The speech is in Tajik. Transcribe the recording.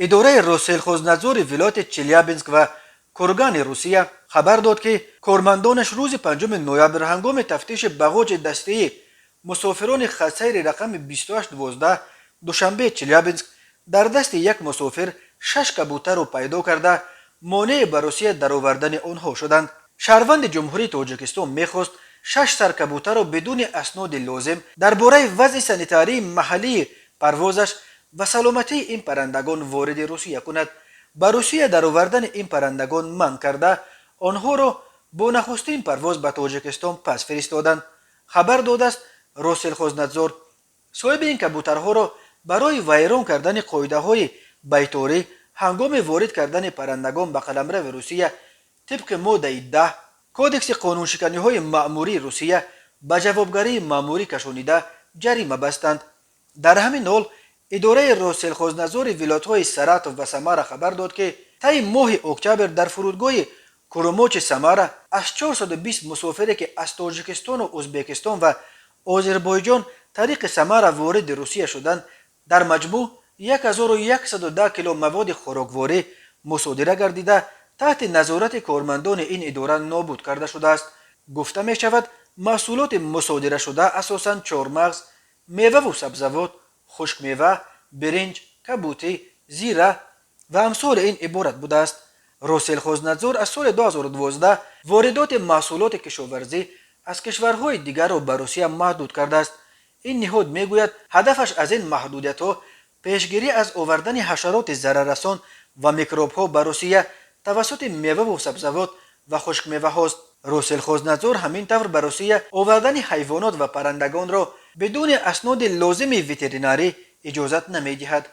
Идораи Россельхознадзори вилояти Челябинск ва Кургани Русия хабар дод, ки кормандонаш рӯзи 5 ноябр ҳангоми тафтиши бағоҷи дастии мусофирони хатсайри рақами 2812 Душанбе Челябинск дар дасти як мусофир шаш кабутарро пайдо карда, монеи ба Русия даровардани онҳо шуданд. Шаҳрванди Ҷумҳурии Тоҷикистон мехост шаш сар кабутарро бидуни асноди лозим дар бораи вазъи санитарии маҳаллии парвозаш ва саломатии ин паррандагон вориди Русия кунад. Ба Русия даровардани ин паррандагон манъ карда, онҳоро бо нахустин парвоз ба Тоҷикистон пас фиристоданд, хабар додааст Россельхознадзор. Соҳиби ин кабутарҳоро барои вайрон кардани қоидаҳои байторӣ ҳангоми ворид кардани паррандагон ба қаламрави Русия тибқи моддаи 10 Кодекси қонуншиканиҳои маъмурии Русия ба ҷавобгарии маъмурӣ кашонида, ҷарима бастанд. Дар ҳамин ҳол, идораи Россельхознадзори вилоятҳои Саратов ва Самара хабар дод, ки таи моҳи октябр дар фурудгоҳи Курумочи Самара аз 420 мусофире, ки аз Тоҷикистону Ӯзбекистон ва Озарбойҷон тариқи Самара вориди Русия шуданд, дар маҷмӯъ 1110 кило маводи хӯрокворӣ мусодира гардида, таҳти назорати кормандони ин идора нобуд карда шудааст. Гуфта мешавад, маҳсулоти мусодирашуда асосан чормағз, меваву сабзавот, хушкмева, биринҷ, кабутӣ, зира ва амсоли ин иборат будааст. Россельхознадзор аз соли 2012 воридоти маҳсулоти кишоварзӣ аз кишварҳои дигарро ба Русия маҳдуд кардааст. Ин ниҳод мегӯяд, ҳадафаш аз ин маҳдудиятҳо пешгирӣ аз овардани ҳашароти зараррасон ва микробҳо ба Русия тавассути меваву сабзавот ва хушкмеваҳост. Россельхознадзор ҳамин тавр ба Русия овардани ҳайвонот ва паррандагонро бидуни асноди лозими ветеринарӣ иҷозат намедиҳад.